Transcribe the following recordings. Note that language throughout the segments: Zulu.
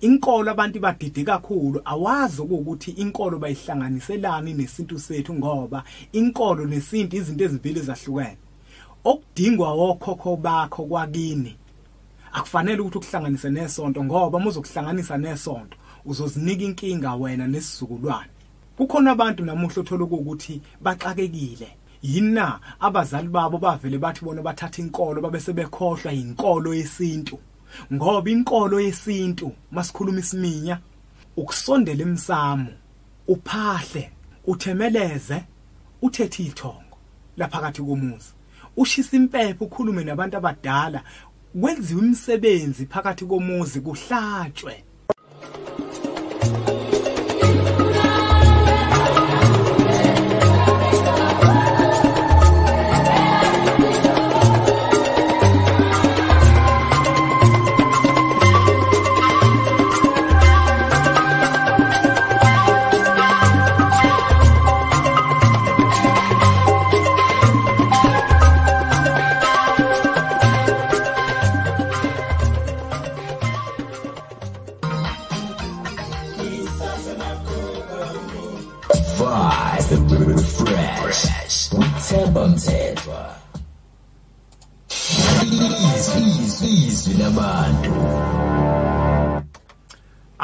Inkolo abantu badide kakhulu, awazi ukuthi inkolo bayihlanganiselani nesintu sethu, ngoba inkolo nesintu izinto ezimbili ezahlukene. Okudingwa wokhokho bakho kwakini akufanele ukuthi ukuhlanganise nesonto, ngoba uma uzokuhlanganisa nesonto uzozinika inkinga wena nesizukulwane. Kukhona abantu namuhla othola ukuthi baxakekile. Yina abazali babo bavele bathi bona bathatha inkolo babe sebekhohlwa inkolo yesintu, ngoba inkolo yesintu masikhuluma isiminya ukusondela emsamo, uphahle, uthemeleze, uthethe ithongo laphakathi komuzi, ushisa impepho, ukhulume nabantu abadala, kwenziwe imisebenzi phakathi komuzi, kuhlatshwe.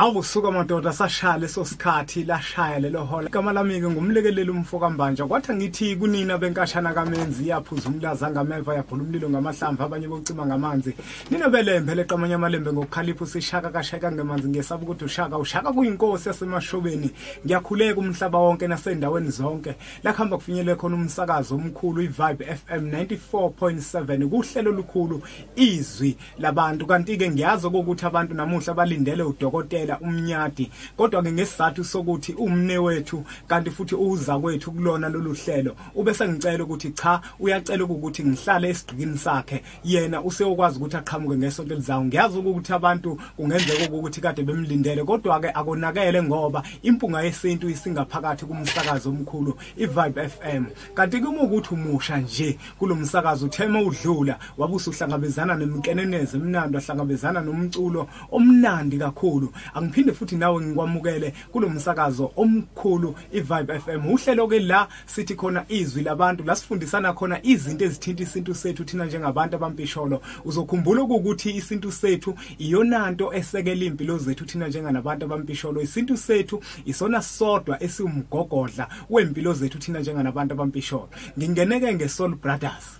Awusuka madoda, sashaya leso sikhathi, lashaya lelo hola. Igama lami ke ngumlekeleli umfo kaMbanja. Kwathi ngithi kunina benkashana kaMenzi, iyaphuza umlaza ngameva, yabhula umlilo ngamahlamvu, abanye bocima ngamanzi. Nina belembe leqamanye amalembe ngokukhalipha, usishaka kashaka ngemanzi. Ngiyesaba ukuthi ushaka ushaka kuyinkosi yasemashobeni. Ngiyakhuleka umhlaba wonke nasendaweni zonke la kuhamba kufinyelele khona umsakazo omkhulu iVibe FM 94.7 kuhlelo olukhulu Izwi Labantu. Kanti ke ngiyazi ukuthi abantu namuhla balindele udokotela uMnyadi, kodwa ke ngesizathu sokuthi umne wethu kanti futhi uza kwethu kulona lolu hlelo, ubese ngicela ukuthi cha, uyacela ukuthi ngihlale esigqikini sakhe, yena useyokwazi ukuthi aqhamuke ngesonto elizayo. Ngiyazi ukuthi abantu kungenzeka ukuthi kade bemlindele, kodwa ke akonakele ngoba impunga yesintu isingaphakathi kumsakazo omkhulu iVibe FM. Kanti kuma ukuthi umusha nje kulomsakazo, uthema udlula wabusa uhlangabezana nemkeneneze emnandi, wahlangabezana nomculo omnandi kakhulu. Angiphinde futhi nawe ngikwamukele kulomsakazo omkhulu iVibe FM. Uhlelo ke la sithi khona Izwi Labantu, la sifundisana khona izinto ezithinta isintu sethu thina njengabantu abampisholo. Uzokhumbula ukuthi isintu sethu iyonanto esekela impilo zethu thina njenganabantu abampisholo. Isintu sethu isona sodwa esiwumgogodla wempilo zethu thina njenganabantu abampisholo. Ngingeneke ngeSoul Brothers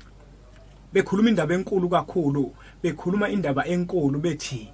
bekhuluma indaba enkulu kakhulu, bekhuluma indaba enkulu bethi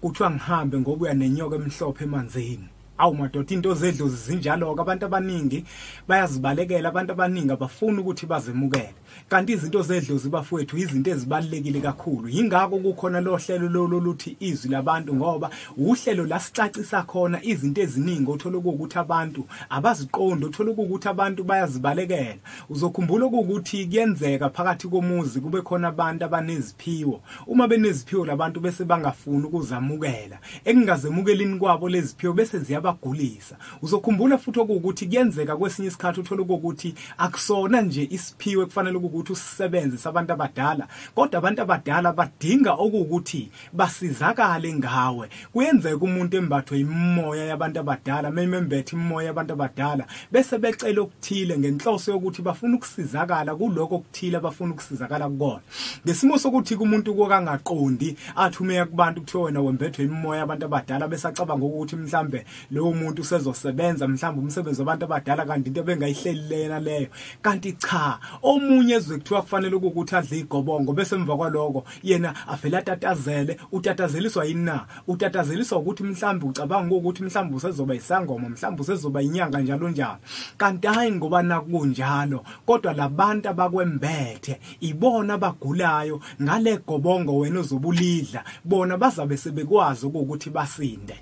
kuthiwa ngihambe ngoba uya nenyoka emhlophe emanzini. Awu madoda, into zedlozi zinjalo ke, abantu abaningi bayazibalekela, abantu abaningi abafuni ukuthi bazemukele. Kanti izinto zedlozi bafowethu izinto ezibalekile kakhulu. Yingakho kukhona lo hlelo loluthi Izwi Labantu, ngoba uhlelo la sicacisa khona izinto eziningi othola ukuthi abantu abaziqondi, othola ukuthi abantu bayazibalekela. Uzokhumbula ukuthi kuyenzeka phakathi komuzi kube khona abantu abaneziphiwo. Uma beneziphiwo labantu bese bangafuni ukuzamukela, ekungazemukelini kwabo leziphiwo bese ziyabagulisa. Uzokhumbula futhi ukuthi kuyenzeka kwesinye isikhathi uthola ukuthi akusona nje isiphiwo ekufanele ukuthi usisebenzise abantu abadala, kodwa abantu abadala badinga okuwukuthi basizakale ngawe. Kuyenzeka umuntu embathwe imoya yabantu abadala, memembethe imoya yabantu abadala, bese becela okuthile ngenhloso yokuthi bafuna ukusizakala kuloko okuthile abafuna ukusizakala kukona. Ngesimo sokuthi kumuntu kokangaqondi athi umeya kubantu kuthiwa wena wembethwe imoya yabantu abadala, bese acabanga ukuthi mhlambe lowo muntu usezosebenza mhlambe umsebenzi wabantu abadala, kanti into ebengayihleli lena leyo. Kanti cha, omunye ezwe kuthiwa kufanele ukuthi adle igobongo, bese emva kwaloko yena avela atatazele. Utatazeliswa yini na? Utatazeliswa ukuthi mhlambe ucabanga ukuthi mhlambe usezoba isangoma, mhlambe usezoba inyanga njalo njalo. Kanti hayi ngoba nakunjalo, kodwa labantu abakwembethe ibona abagulayo ngale gobongo wena ozobulidla, bona bazabe sebekwazi ukuthi basinde.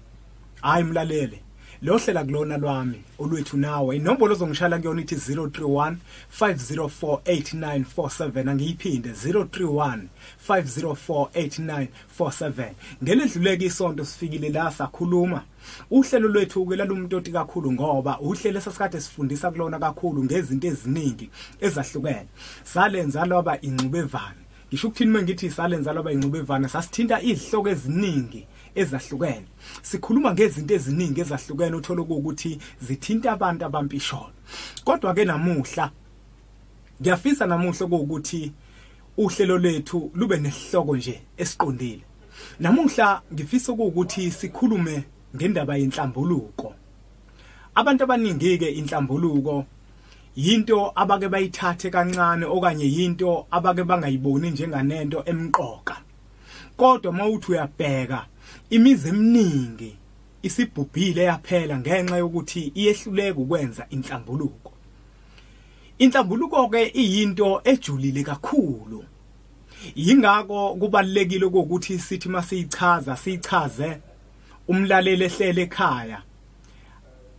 Hayi mlalele, lo hlela kulona lwami olwethu nawe. Inombolo ozongishala kuyona ithi 031 504 8947. Angiyiphinde, 031 504 8947. Ngeledluleke isonto sifikile la sakhuluma. Uhlelo lwethu ke lalumtoti kakhulu, ngoba uhlelo esasikade sifundisa kulona kakhulu ngezinto eziningi ezahlukene. Salenza lwaba ingxubevane. Ngisho ukuthini mengithi salenza lwaba ingxubevane, sasithinta izihloko eziningi ezahlukene. Sikhuluma ngezinto eziningi ezahlukene uthola ukuthi zithinta abantu abampisholo. Kodwa ke namuhla ngiyafisa namuhla ukuthi uhlelo lethu lube nesihloko nje esiqondile. Namuhla ngifisa ukuthi sikhulume ngendaba yenhlambuluko. Abantu abaningi ke inhlambuluko yinto abake bayithathe kancane okanye yinto abake bangayiboni njenganento emqoka. Kodwa mawuthi uyabheka imizi eminingi isibhubhile yaphela ngenxa yokuthi iyehluleka ukwenza inhlambuluko. Inhlambuluko ke iyinto ejulile kakhulu. Yingakho kubalekile ukuthi sithi masiyichaza siyichaze umlaleli ehlele ekhaya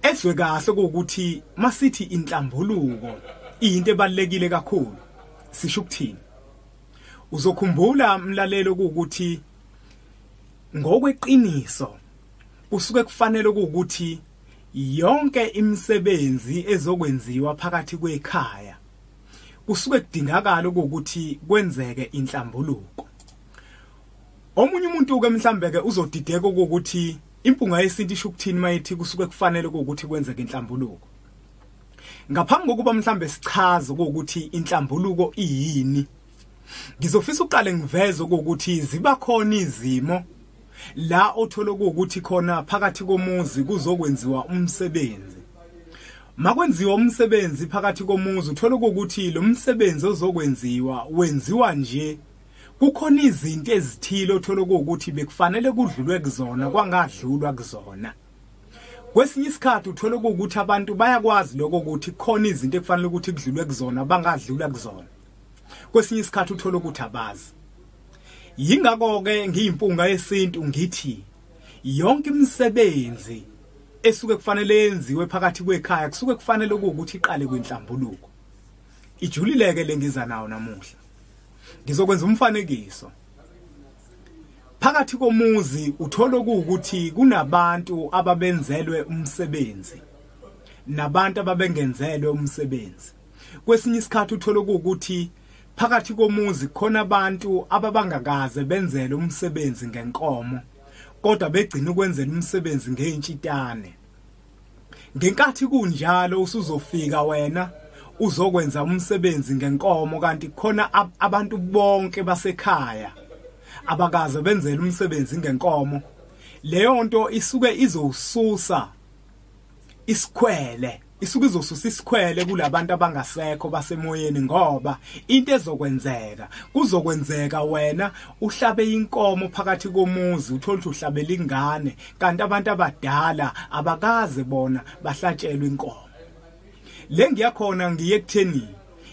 ezwe kahle ukuthi masithi inhlambuluko iyinto ebalekile kakhulu sisho ukuthini. Uzokhumbula umlaleli ukuthi ngokweqiniso kusuke kufanele ukuthi yonke imisebenzi ezokwenziwa phakathi kwekhaya kusuke kudingakala ukuthi kwenzeke inhlambuluko. Omunye umuntu ke mhlambe ke uzodideka ukuthi impunga yesintu isho ukuthini mayithi kusuke kufanele ukuthi kwenzeke inhlambuluko. Ngaphambi kokuba mhlambe sichaze ukuthi inhlambuluko iyini, ngizofisa uqale ngiveze ukuthi ziba khona izimo la othola ukuthi khona phakathi komuzi kuzokwenziwa umsebenzi. Makwenziwa umsebenzi phakathi komuzi uthola ukuthi lo msebenzi ozokwenziwa wenziwa nje kukhona izinto ezithile othola ukuthi bekufanele kudlulwe kuzona kwangadlulwa kuzona. Kwesinye isikhathi uthola ukuthi abantu bayakwazi lokho ukuthi khona izinto ekufanele ukuthi kudlulwe kuzona bangadlula kuzona. Kwesinye isikhathi uthola ukuthi abazi. Yingakho ke ngiyimpunga yesintu ngithi yonke imisebenzi esuke kufanele yenziwe phakathi kwekhaya kusuke kufanele ukuthi iqale kwinhlambuluko. Ijulileke lengiza nawo namuhla. Ngizokwenza umfanekiso. Phakathi komuzi uthola ukuthi kunabantu ababenzelwe umsebenzi nabantu ababengenzelwe umsebenzi. Kwesinye isikhathi uthola ukuthi phakathi komuzi khona abantu ababangakaze benzele umsebenzi ngenkomo kodwa begcina ukwenzela umsebenzi ngeintshitane. Ngenkathi kunjalo usuzofika wena uzokwenza umsebenzi ngenkomo kanti khona abantu bonke basekhaya abakaze benzele umsebenzi ngenkomo. Leyo nto isuke izowususa isikhwele, isuke izosusa isikhwele kulabantu abangasekho basemoyeni, ngoba into ezokwenzeka kuzokwenzeka wena uhlabe inkomo phakathi komuzi uthola ukuthi uhlabela ingane kanti abantu abadala abakaze bona bahlatshelwe inkomo. Le ngiyakhona ngiye kutheni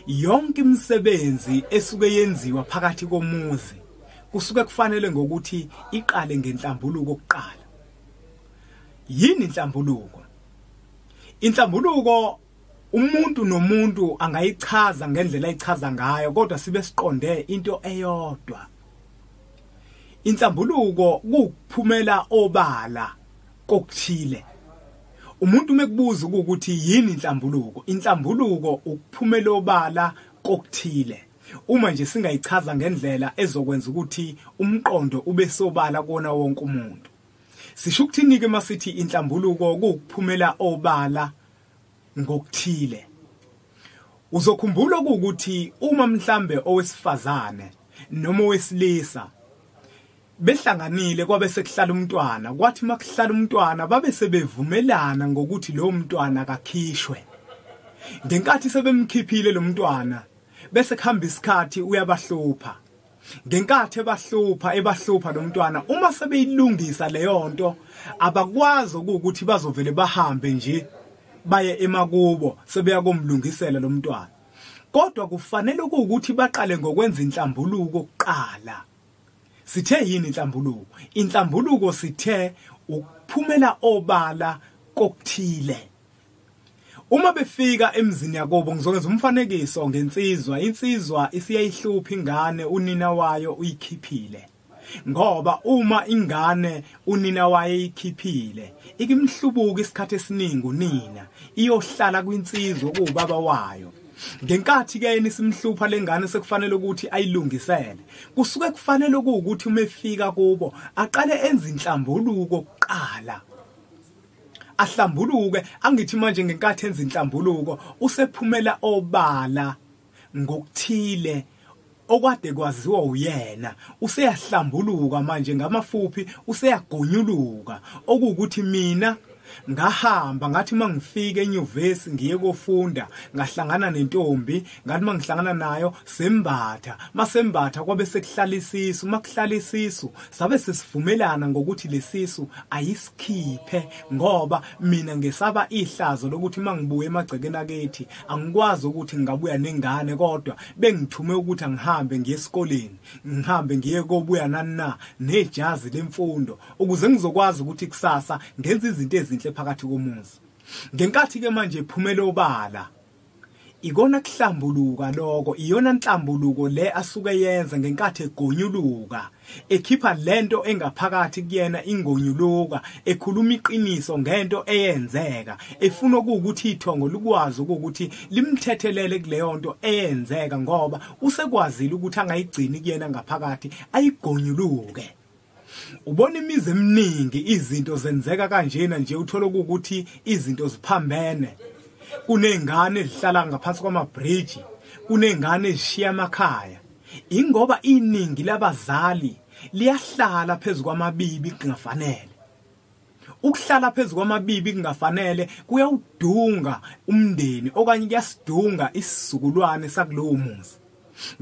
yonke imisebenzi esuke yenziwa phakathi komuzi kusuke kufanele ngokuthi iqale ngenhlambuluko kuqala. Yini inhlambuluko? Inhlambuluko umuntu nomuntu angayichaza ngendlela ayichaza ngayo kodwa sibe siqonde into eyodwa. Inhlambuluko kuphumela obala kokuthile. Umuntu mekubuza ukuthi yini inhlambuluko, inhlambuluko ukuphumela obala kokuthile. Uma nje singayichaza ngendlela ezokwenza ukuthi umqondo ube sobala kona wonke umuntu. Sisho ukuthini ke masithi inhlambuluko kukuphumela obala ngokuthile. Uzokhumbula ukuthi uma mhlambe owesifazane noma owesilisa behlanganile kwabe sekuhlala umntwana, kwathi makuhlala umntwana babe sebevumelana ngokuthi lo mntwana akakhishwe. Ngenkathi sebemkhiphile lo mntwana bese kuhamba isikhathi uyabahlupha. Ngenkathi ebahlupha lo mntwana, uma sebeyilungisa leyo nto abakwazi ukuthi bazovele bahambe nje baye emakubo sebeya komlungisela lo mntwana. Kodwa kufanele ukuthi baqale ngokwenza inhlambuluko kuqala. Sithe yini inhlambuluko? Inhlambuluko sithe ukuphumela obala kokuthile. Uma befika emzini yakobo, ngizokwenza umfanekiso ngensizwa. Insizwa isiyayihlupha ingane, unina wayo uyikhiphile. Ngoba uma ingane unina wayo eyikhiphile, ikimhlubuka isikhathi esiningi unina, iyohlala kwinsizwa kuubaba wayo. Ngenkathi ke yena isimhlupha lengane sekufanele ukuthi ayilungisele, kusuke kufanele ukuthi uma efika kubo aqale enze inhlambuluko kuqala, ahlambuluke. Angithi manje ngenkathi enza inhlambuluko usephumela obala ngokuthile okwade kwaziwa uyena, useyahlambuluka manje, ngamafuphi useyagonyuluka. Okuwukuthi mina ngahamba ngathi mangifika enyuvesi ngiye kofunda, ngahlangana nentombi, ngathi mangihlangana nayo sembatha, masembatha kwabe sekuhlala isisu, makuhlala isisu sabe sesivumelana ngokuthi lesisu ayisikhiphe, ngoba mina ngesaba ihlazo lokuthi mangibuye emagcekeni akithi angikwazi ukuthi ngingabuya nengane, kodwa bengithume ukuthi angihambe ngiye esikoleni, ngihambe ngiye kobuya nani na nejazi lemfundo, ukuze ngizokwazi ukuthi kusasa ngenze izinto ezinhle phakathi komuzi. Ngenkathi ke manje iphumela obala, ikona kuhlambuluka lokho, iyona nhlambuluko le asuke yenza ngenkathi egonyuluka, ekhipha lento engaphakathi kuyena ingonyuluka, ekhuluma iqiniso ngento eyenzeka, efuna ukuthi ithongo likwazi ukuthi limthethelele kuleyo nto eyenzeka, ngoba usekwazile ukuthi angayigcini kuyena ngaphakathi, ayigonyuluke. Ubona imizi eminingi izinto zenzeka kanjena nje, uthola ukuthi izinto ziphambene. Kunezingane ezihlala ngaphansi kwamabridge, kunezingane ezishiya amakhaya, ingoba iningi labazali liyahlala phezulu kwamabibi kungafanele. Ukuhlala phezulu kwamabibi kungafanele kuyawudunga umndeni okanye kuyasidunga isizukulwane sakulowo muzi,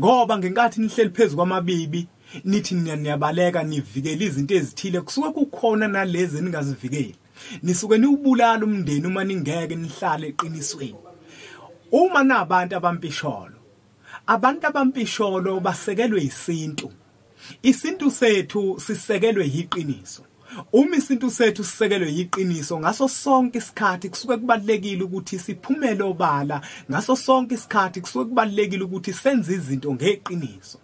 ngoba ngenkathi nihleli phezulu kwamabibi nithi niyabaleka nivikela izinto ezithile, kusuke kukhona nalezi ningazivikeli. Nisuke niwubulala umndeni uma ningeke nihlale eqinisweni. Uma nabantu abampisholo, abantu abampisholo basekelwe isintu. Isintu sethu sisekelwe yiqiniso. Uma isintu sethu sisekelwe yiqiniso, ngaso sonke isikhathi kusuke kubalekile ukuthi siphumele obala, ngaso sonke isikhathi kusuke kubalekile ukuthi senze izinto ngeqiniso.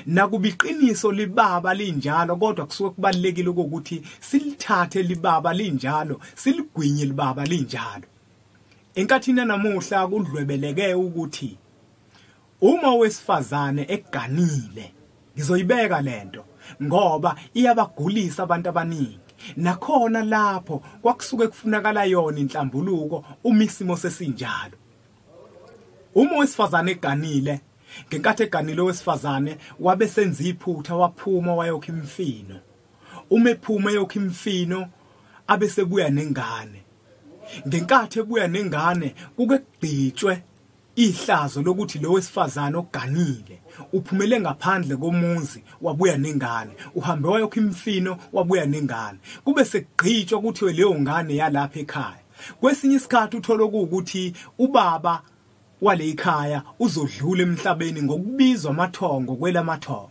Nakuba iqiniso libaba linjalo, kodwa kusuke kubalekile ukuthi silithathe libaba linjalo, siligwinye libaba linjalo. Enkathini namuhla kudlwebeleke ukuthi uma wesifazane eganile, ngizoyibeka lento ngoba iyabagulisa abantu abaningi, nakhona lapho kwakusuke kufunakala yona inhlambuluko uma isimo sesinjalo. Uma wesifazane eganile, ngenkathi eganile wesifazane wabe senza iphutha, waphuma wayokha imfino. Uma ephuma eyokha imfino abe sebuya nengane. Ngenkathi ebuya nengane kuke kugqitshwe ihlazo lokuthi lo wesifazane oganile uphumele ngaphandle komuzi wabuya nengane, uhambe wayokha imfino wabuya nengane, kube sekugqitshwa ukuthi leyo ngane yalapha ekhaya. Kwesinye isikhathi uthola ukuthi ubaba wale ikhaya uzodlula emhlabeni ngokubizwa amathongo kwelamathongo.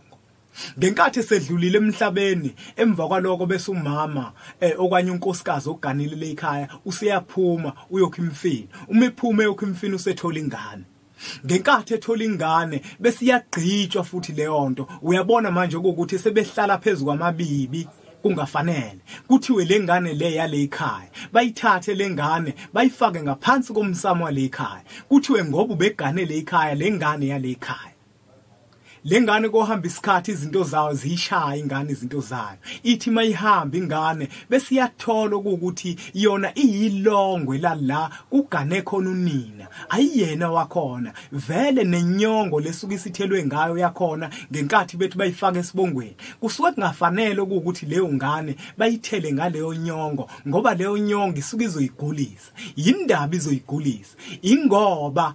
Ngenkathi sedlulile emhlabeni, emva kwaloko bese umama okanye unkosikazi oganile lekhaya useyaphuma uyokha imfino. Uma ephuma eyokha imfino usethola ingane. Ngenkathi ethola ingane bese iyagqitshwa futhi leyo nto. Uyabona manje ukuthi sebehlala phezulu kwamabibi kungafanele. Kuthiwe lengane le yale ekhaya, bayithathe lengane bayifake ngaphansi komsamo wale ekhaya. Kuthiwe ngoba ubegane le ekhaya, lengane yale ekhaya. Lengane kohamba isikhathi izinto zayo ziyishaya ingane izinto zayo. Ithi mayihamba ingane bese iyathola ukuthi yona iyilongwe la kugane khona unina, ayiyena wakhona. Vele nenyongo lesuke isithelwe ngayo yakhona ngenkathi bethu bayifaka esibongweni. Kusuke kungafanele ukuthi leyo ngane bayithele ngaleyo nyongo, ngoba leyo nyongo isuke izoyigulisa. Yindaba izoyigulisa ingoba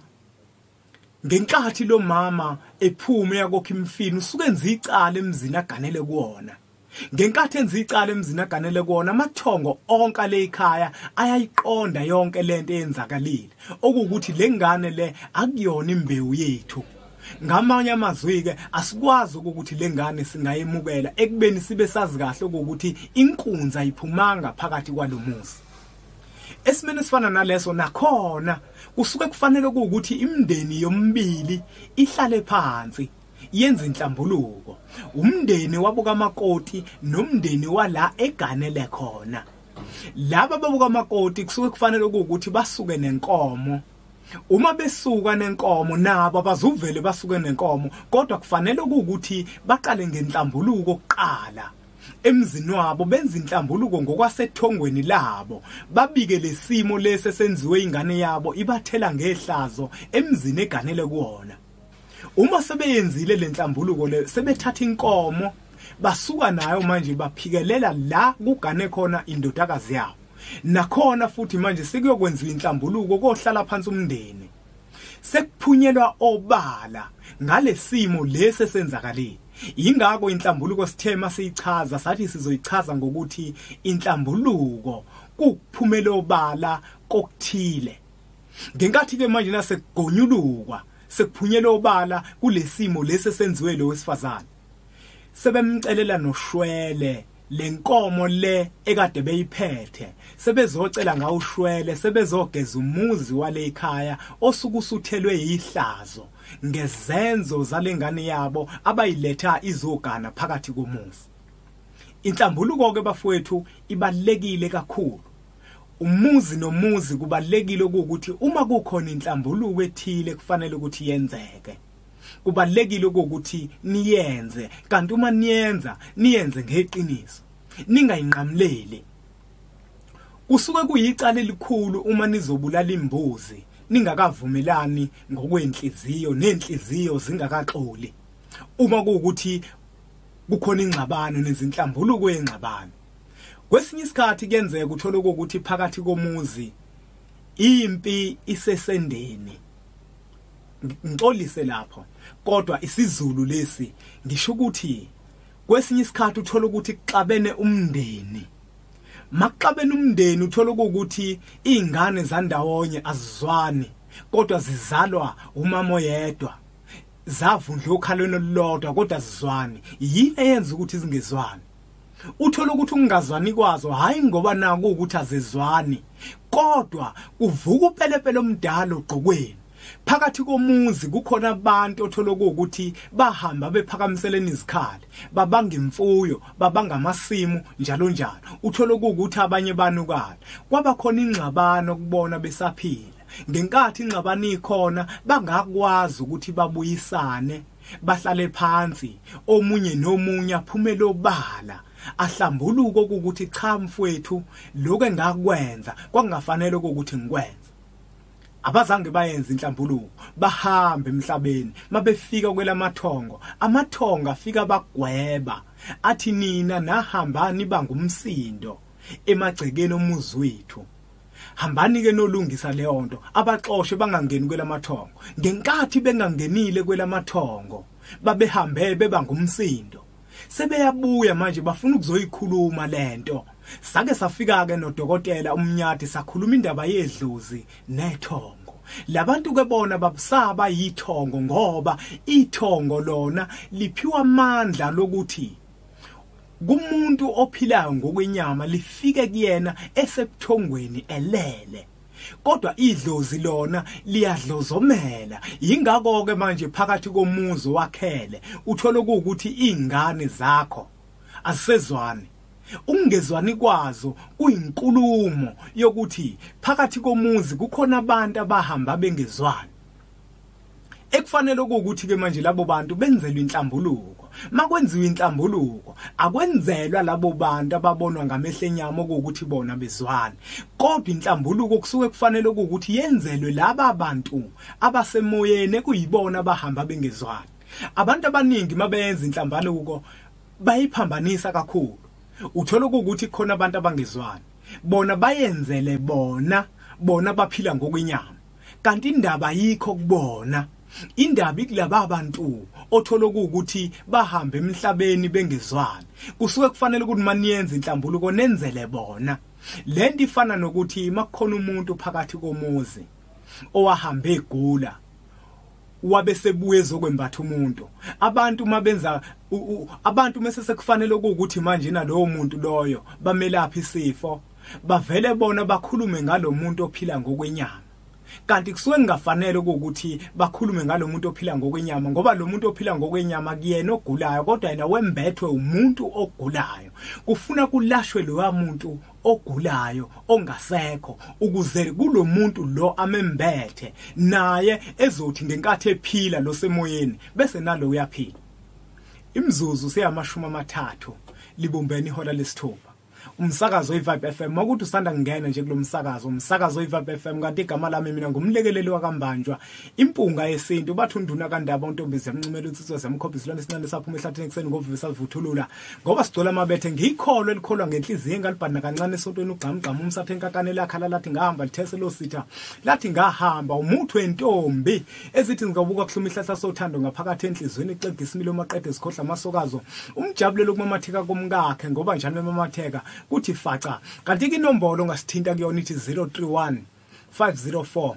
ngenkathi lo mama ephume yakokha imfino usuke enza icala emzini aganele kuwona. Ngenkathi enza icala emzini aganele kuwona, amathongo onke ale ekhaya ayayiqonda yonke lento eyenzakalile, okuwukuthi lengane le akuyona imbewu yethu. Ngamanye amazwi ke asikwazi ukuthi lengane singayemukela ekubeni sibe sazi kahle ukuthi inkunzi ayiphumanga phakathi kwalomuzi. Esimene esifana naleso nakhona kusuke kufanele ukuthi imindeni yomibili ihlale phansi yenze inhlambuluko. Umndeni wabuka amakoti nomndeni wala eganele khona. Laba babuka amakoti kusuke kufanele ukuthi basuke nenkomo. Uma besuka nenkomo nabo abazuvele basuke nenkomo, kodwa kufanele ukuthi baqale ngenhlambuluko kuqala emzini wabo, benza inhlambuluko ngokwasethongweni labo, babike lesimo lesi senziwe ingane yabo ibathela ngehlazo emzini eganele kuwona. Uma sebeyenzile lenhlambuluko le, sebethatha inkomo basuka nayo manje baphikelela la kugane khona indodakazi yabo. Nakhona futhi manje sekuyokwenziwa inhlambuluko, kohlala phansi umndeni, sekuphunyelwa obala ngalesimo lesi esenzakalile. Ingakho inhlambuluko sithema siyichaza, sathi sizoyichaza ngokuthi inhlambuluko kukuphumela obala kokuthile. Ngenkathi ke manje nasekugonyulukwa, sekuphunyelwa obala kulesimo lesi esenziwe lo wesifazane, sebemcelela noshwele lenkomo le ekade beyiphethe, sebezocela ngawushwele, sebezogeza umuzi wale ekhaya osuku usuthelwe ihlazo ngezenzo zalengane yabo abayiletha izogana phakathi komuzi. Inhlambuluko ke bafowethu ibalekile kakhulu. Umuzi nomuzi kubalekile ukuthi uma kukhona inhlambuluko ethile kufanele ukuthi yenzeke, kubalekile ukuthi niyenze, kanti uma niyenza niyenze ngeqiniso, ningayinqamleli. Kusuke kuyicala elikhulu uma nizobulala imbuzi ningakavumelani ngokwenhliziyo, nenhliziyo zingakaxoli. Uma kuwukuthi kukhona ingxabano, nezinhlambuluko yengxabano. Kwesinye isikhathi kuyenzeka uthole ukuthi phakathi komuzi impi isesendeni. Ngixolise lapho, kodwa isiZulu lesi ngisho ukuthi kwesinye isikhathi uthola ukuthi kuxabene umndeni. Makuxabene umndeni uthola ukuthi izingane zandawonye azizwani, kodwa zizalwa umama oyedwa, zavundla okhalweni olulodwa kodwa azizwani. Yini eyenza ukuthi zingezwani? Uthola ukuthi ukungazwani kwazo hayi ngoba naku ukuthi azizwani, kodwa kuvuka upelepele omdala ogqokweni. Phakathi komuzi kukhona abantu othola ukuthi bahamba bephakamiseleni izikhali, babanga imfuyo, babanga amasimu njalo njalo. Uthola ukuthi abanye banukala, kwaba khona ingxabano kubona besaphila. Ngenkathi ingxabano ikhona bangakwazi ukuthi babuyisane, bahlale phansi, omunye nomunye aphumele obala, ahlambuluke ukuthi cha mfowethu, lokho engakwenza kwakungafanele ukuthi ngikwenze. Abazange bayenze inhlambuluko, bahamba emhlabeni. Mabefika kwelamathongo, amathongo afika bagweba, athi nina nahambani bangumsindo emagcekeni omuzi wethu, hambani ke nolungisa leyo nto. Abaxoshe bangangeni kwelamathongo. Ngenkathi bengangenile kwelamathongo, babehambe bebangumsindo, sebeyabuya manje bafuna ukuzoyikhuluma lento. Sake safika ke nodokotela uMnyadi, sakhuluma indaba yedlozi nethongo. Labantu ke bona babusaba yithongo, ngoba ithongo lona liphiwa amandla lokuthi kumuntu ophilayo ngokwenyama lifike kuyena esebuthongweni elele, kodwa idlozi lona liyadlozomela. Yingakho ke manje phakathi komuzi wakhele uthola ukuthi izingane zakho azisezwani. Ukungezwani kwazo kuyinkulumo yokuthi phakathi komuzi kukhona abantu abahamba bengezwani, ekufanele ukuthi ke manje labo bantu benzelwe inhlambuluko. Makwenziwa inhlambuluko akwenzelwa labo bantu ababonwa ngamehlo enyama ukuthi bona bezwane, kodwa inhlambuluko kusuke kufanele ukuthi yenzelwe laba bantu abasemoyeni ekuyibona abahamba bengezwani. Abantu abaningi mabeyenza inhlambuluko bayiphambanisa kakhulu. Uthola ukuthi khona abantu abangezwani, bona bayenzele bona baphila ngokwenyama, kanti indaba ayikho kubona. Indaba ikulaba abantu othola ukuthi bahamba emhlabeni bengezwani. Kusuke kufanele ukuthi maniyenze inhlambuluko nenzele bona. Lento ifana nokuthi makukhona umuntu phakathi komuzi owahamba egula, wabe sebuye ezokwembatha umuntu. Abantu mabenza abantu mase sekufanele ukuthi manje nalowo muntu loyo bamelapha isifo, bavele bona bakhulume ngalomuntu ophila ngokwenyama. Kanti kusuke kungafanele ukuthi bakhulume ngalomuntu ophila ngokwenyama, ngoba lo muntu ophila ngokwenyama kuyena ogulayo, kodwa yena wembethwe umuntu ogulayo. Kufuna kulashwe loya muntu ogulayo ongasekho, ukuze kulomuntu lo amembethe naye ezothi ngenkathi ephila lo semoyeni bese nalo uyaphila. Imzuzu seyama-30 libumbene ihora lesithupha. Umsakazo iVibe FM, ukuthi usanda kungena nje kulomsakazo, umsakazo iVibe FM, kanti igama lami mina ngumlekeleli wakaMbanjwa, impunga yesintu. Bathi unduna kaNdaba untombi zemncumela utsitso zemkhophi isilwane esincane saphuma ehlathini ekuseni ngovivi savuthulula, ngoba sigcola amabethe. Ngiyikholwa elikholwa ngenhliziyo engalibhana kancane esontweni, ugqamgqama umsathe enkakane lakhala lathi ngahamba lithese lo sitha lathi ngahamba umuthi wentombi ezithi ngikabuka kuhluma ihlahla sothando ngaphakathi enhlizweni, ixega isimilo maqede sikhohla amasokazo, umjabulelo kumamatheka komkakhe ngoba njalo emamatheka kuthi faca. Kanti inombolo ongasithinta kuyona ithi 031 504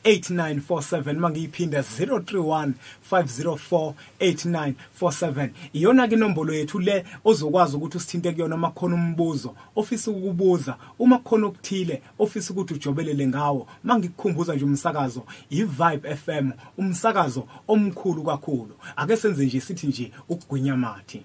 8947. Mangiyiphinda 031 504 8947. Iyona ke inombolo yethu le ozokwazi ukuthi usithinte kuyona uma khona umbuzo ofisa ukubuza, uma khona okuthile ofisa ukuthi ujobelele ngawo. Mangikukhumbuza nje umsakazo iVibe FM, umsakazo omkhulu kakhulu. Ake senze nje sithi nje ukugwinya amathi.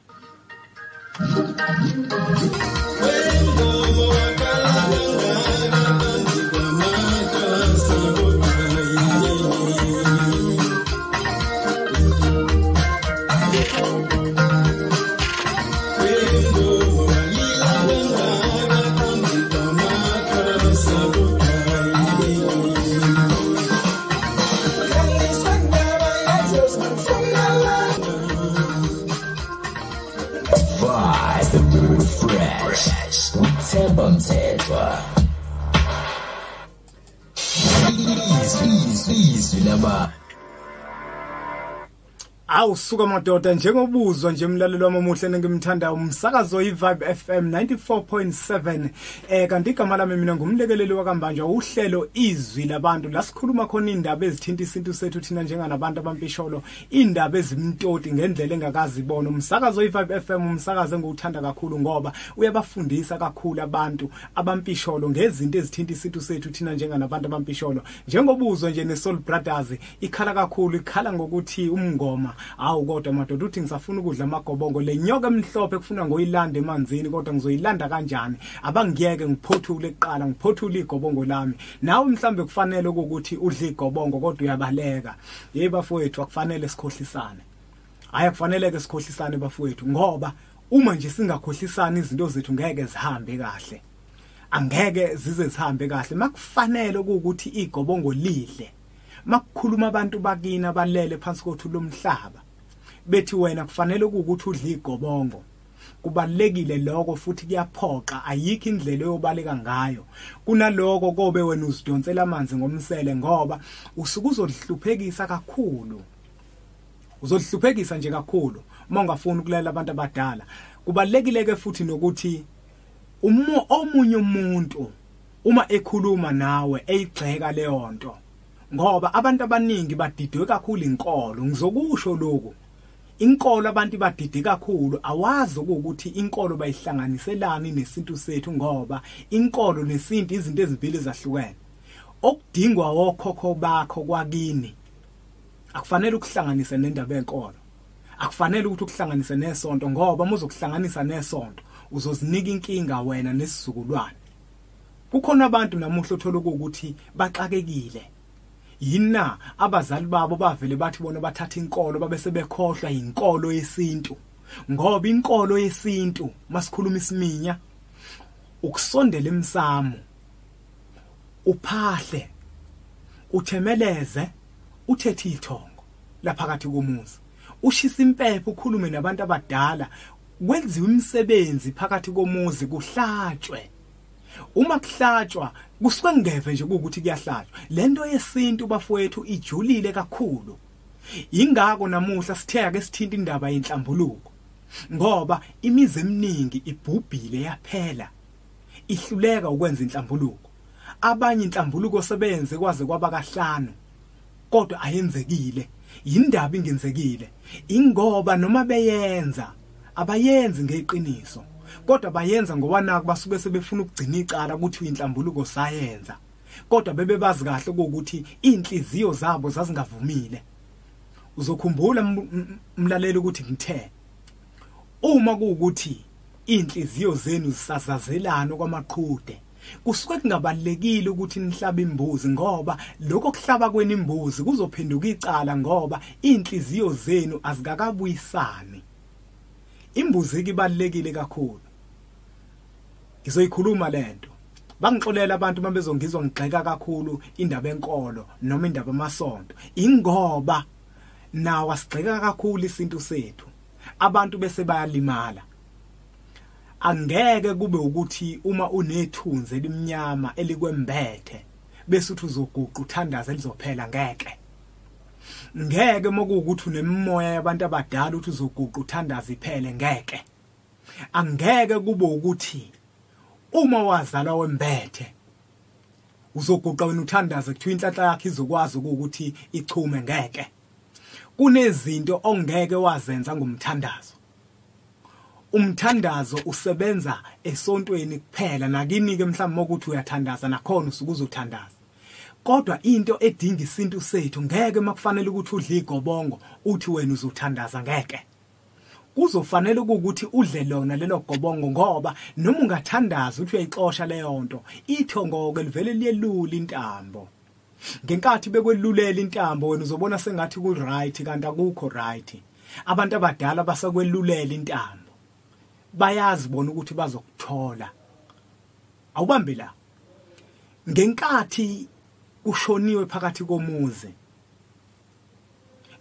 Awu suka madoda, njengobuzwa nje umlalelo wami omuhle nengimthandayo, umsakazo iVibe FM 94.7. Kanti igama lami mina ngumlekeleli wakaMbanjwa, uhlelo Izwi Labantu, la sikhuluma khona indaba ezithinta isintu sethu thina njenganabantu abampisholo, indaba ezimtoti ngendlela engakazibona. Umsakazo iVibe FM umsakazo engiwuthanda kakhulu ngoba uyabafundisa kakhulu abantu abampisholo ngezinto ezithinta isintu sethu thina njenganabantu abampisholo. Njengobuzwa nje neSoul Brothers ikhala kakhulu, ikhala ngokuthi umngoma. Awu kodwa madoda, uthi ngisafuna ukudla amagobongo, le nyoka emhlophe kufuna ngoyilanda emanzini, kodwa ngizoyilanda kanjani? Abangiyeke ngiphothule kuqala, ngiphothule igobongo lami. Nawe mhlambe kufanele ukuthi udle igobongo kodwa uyabaleka. Hey bafowethu, akufanele sikhohlisane. Hayi, akufanele ke sikhohlisane bafowethu, ngoba uma nje singakhohlisani izinto zethu ngeke zihambe kahle. Angeke zize zihambe kahle. Makufanele ukuthi igobongo lidle. Makukhuluma abantu bakini abalele phansi kothuli lomhlaba bethi wena kufanele ukuthi udle igobongo, kubalekile lokho futhi kuyaphoqa, ayikho indlela oyobaleka ngayo. Kunaloko kobe wena uzidonsela amanzi ngomsele, ngoba usuke uzodihluphekisa kakhulu, uzodihluphekisa nje kakhulu uma ungafuni ukulalela abantu abadala. Kubalekile ke futhi nokuthi omunye umuntu uma ekhuluma nawe eyigxeka leyo nto, ngoba abantu abaningi badidwe kakhulu inkolo. Ngizokusho lokhu, inkolo abantu badide kakhulu, awazi ukuthi inkolo bayihlanganiselani nesintu sethu, ngoba inkolo nesintu izinto ezimbili ezahlukene. Okudingwa okhokho bakho kwakini akufanele ukuhlanganise nendaba yenkolo, akufanele ukuthi ukuhlanganise nesonto, ngoba uma uzokuhlanganisa nesonto uzozinika inkinga wena nesizukulwane. Kukhona abantu namuhla othola ukuthi baxakekile. Yina abazali babo bavele bathi bona bathatha inkolo babe sebekhohlwa inkolo yesintu, ngoba inkolo yesintu masikhuluma isiminya ukusondela emsamo, uphahle, uthemeleze, uthethe ithongo laphakathi komuzi, ushisa impepho, ukhulume nabantu abadala, kwenziwe imisebenzi phakathi komuzi, kuhlatshwe. Uma kuhlatshwa kusuke ngeve nje ukuthi kuyahlatshwa. Lento yesintu bafowethu ijulile kakhulu. Ingakho namuhla sithe ake sithinta indaba yenhlambuluko, ngoba imizi eminingi ibhubhile yaphela, ihluleka ukwenza inhlambuluko. Abanye inhlambuluko sebenze kwaze kwaba kahlanu kodwa ayenzekile. Indaba ingenzekile ingoba noma beyenza abayenzi ngeqiniso, kodwa bayenza ngoba naku basuke sebefuna ukugcina icala ukuthi inhlambuluko sayenza. Kodwa bebebazi kahle ukuthi inhliziyo zabo zazingavumile. Uzokhumbula mlaleli ukuthi ngithe uma kuukuthi inhliziyo zenu zisazazelana kwamaqhude, kusuke kungabalekile ukuthi nihlabe imbuzi, ngoba lokho kuhlaba kweni imbuzi kuzophenduka icala, ngoba inhliziyo zenu azikakabuyisani. Imbuzi ibalekile kakhulu. Ngizoyikhuluma lento. Bangixolela abantu mabezongizwa ngigxeka kakhulu indaba enkolo noma indaba amasonto, ingoba nawo asigxeka kakhulu isintu sethu. Abantu bese bayalimala. Angeke kube ukuthi uma unethunzi elimnyama elikwembethe bese uthi uzoguqa uthandaze lizophela, ngeke. Ngeke mokuwukuthi unemimoya yabantu abadala uthi uzoguqa uthandaze iphele, ngeke. Angeke kube ukuthi uma wazalwa wembethe uzoguqa wena uthandaze kuthiwa inhlanhla yakhe izokwazi ukuthi ichume, ngeke. Kunezinto ongeke wazenza ngomthandazo. Umthandazo usebenza esontweni kuphela, nakini ke mhlawumbe ukuthi uyathandaza nakhona usuke uzothandaza. Kodwa into edinga isintu sethu, ngeke makufanele ukuthi udle igobongo uthi wena uzothandaza, ngeke. Kuzofanele ukuthi udle lona lelo gobongo, ngoba noma ungathandaza uthi uyayixosha leyo nto, ithongo ke livele liyelula intambo. Ngenkathi bekwelulela intambo wena uzobona sengathi ku right, kanti akukho right. Abantu abadala basakwelulela intambo, bayazi bona ukuthi bazokuthola. Awubambe la. Ngenkathi kushoniwe phakathi komuzi,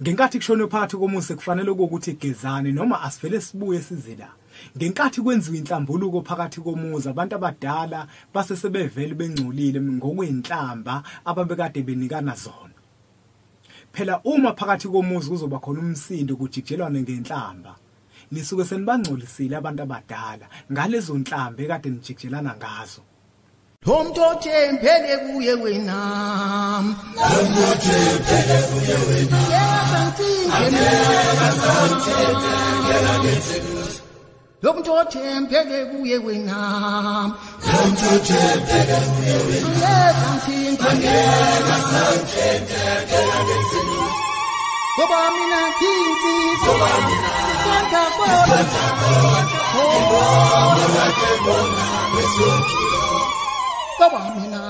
ngenkathi kushoniwe phakathi komuzi kufanele ukuthi gezane noma asivele sibuye size la. Ngenkathi kwenziwa inhlambuluko phakathi komuzi, abantu abadala base sebevele bengcolile ngokwenhlamba ababekade benikana zona. Phela uma phakathi komuzi kuzoba khona umsindo kujijelwane ngenhlamba, nisuke senibangcolisile abantu abadala ngalezo nhlamba ekade nijijelana ngazo. Lo othembele kuye wena, lo othembele kuye wena, lo othembele kuye wena, lo othembele kuye wena, ngoba mina nginsizwa, ngoba mina